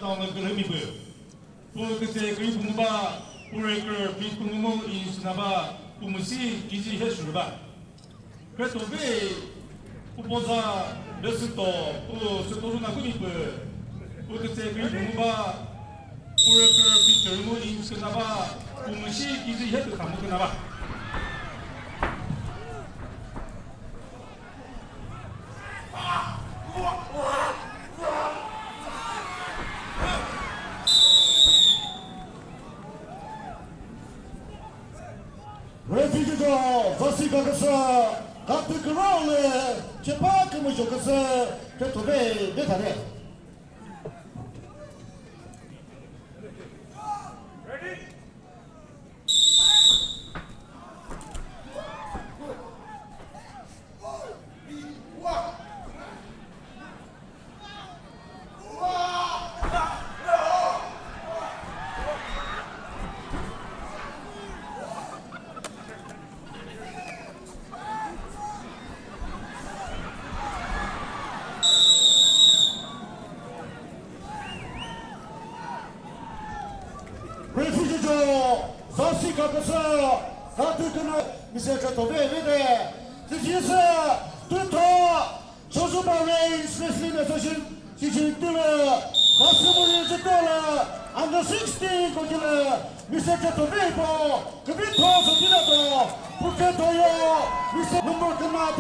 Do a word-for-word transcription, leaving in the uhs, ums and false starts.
Town lü kürümi pü. Pu kütse kri pungba, pu record feet pungumu inch naba, pu müsi K G he sürüba. Kretove, pu poza, besüto, pu süto zuna kumi pü. Pu kütse kri pungba, pu record feet chürümu inch naba, pu müsi K G he tü khamu künaba. Referee judge, zasi kakasa, katü kürao le, chepa kümüjo kasa, Kretove, bethare. Referee judge, zasi kakasa, katü künao, Mister Kretove vede, sisi se, tutho, Chozuba Range Wrestling Association, sisi tüle, basümuri jitole, under sixteen kojile, Mister Kretove po, kübitho sotile to, pu Kretoyo, Mister number kena